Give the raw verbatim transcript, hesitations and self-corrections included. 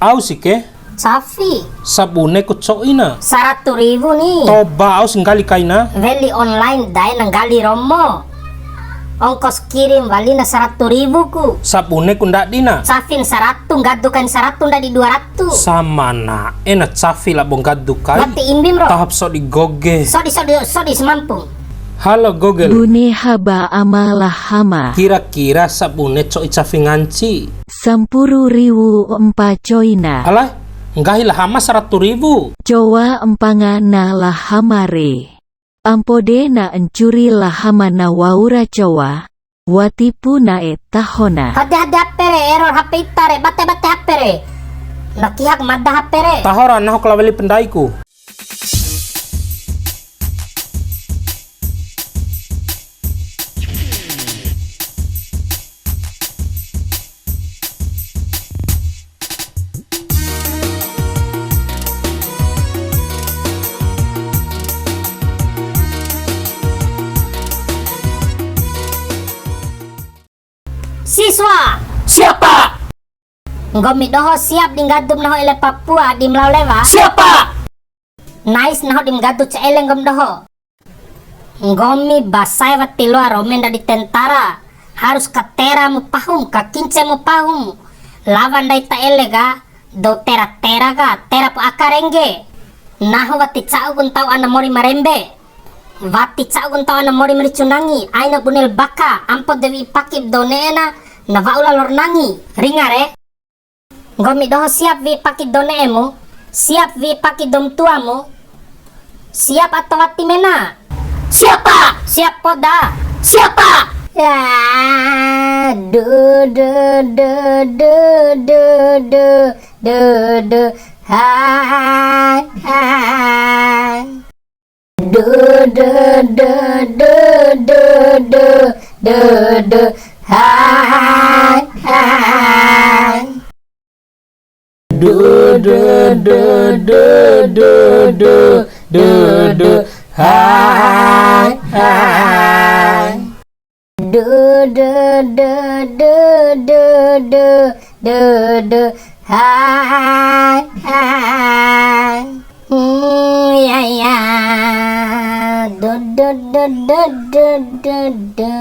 Au si ke? Cafi. Sabune ku co'ina. Saratu riwu ni. Toba, au si nggali kaina. Weli online dae na nggali romo. Ongkos kirim wali na saratu riwu ku. Sabune ku ndadi na. Cafin saratu, nggadu kain saratu, ndadi dua ratu. Sama na'e na cafi labo nggadu kai. Wati imbim ro. Tahop sodi Google. Sodi, sodi, sodi semampung. Halo Google. Bune haba ama la Hama. Kira-kira sabune co'i cafi nganci? Sampuru riwu mpa co'ina. Alah, nggahi la Hama saratu riwu. Cowa mpanga na la Hama re. Ampo de na ncuri la Hama na wa'ura cowa, watipu na'e tahona. Hade, hade H P re, error H P ita re, bate, bate H P re. Na kihak mada H P re. Tahora nahu kala weli pendaiku. Siswa. Siap, Pak. Nggomi doho siap di nggadum nahu ele Papua di Mlau Lewa? Siap, Pak. Nais nahu di nggadu ca'ele nggom doho. Nggomi ba sae wati loa rome ndadi tentara, harus katera mu pahum, kakince mu pahum. Lawan ndai ta ele ka, dou tera-tera ka, tera pu aka rengge. Nahu wati ca'u ku ntau ana mori ma rembe. Wati ca'u ku ntau ana mori ma ricu nangi, aina bune la Baka, ampo de wi'i paki ba dou ne'e na, na wa'u lalo ra nangi. Ringa re. Nggomi doho siap wi'i paki dou ne'emu, siap wi'i paki dou ma tuamu, siap ato wati mena? Siap, Pak. Siap poda? Siap, Pak. Ya, du, du, du, du, du, du, du, du. Hai, hai. Du, du, du, du, du, du, du, du. Hai, hai. Du, du, du, du, du, du, du, du. Hai, hai. Du, du, du, du, du, du, du, du. Hai, hai. Hmm, ya, ya. Du, du, du, du, du, du, du.